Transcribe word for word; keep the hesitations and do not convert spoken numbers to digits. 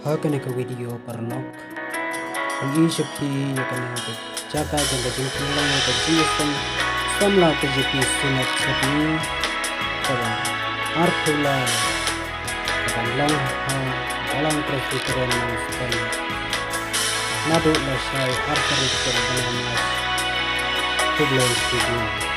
Ha kane ka video paralok, ngan ïa shim ïa kane ka jaka jong ka jingpynlong ïa ka jingïaseng samla ka J P Synod Chutney kaba arphew lai, kaba long ha Balang Presbyterian Nongstoiñ naduh lashai ar tarik jong u bnai March. Khublei shibun.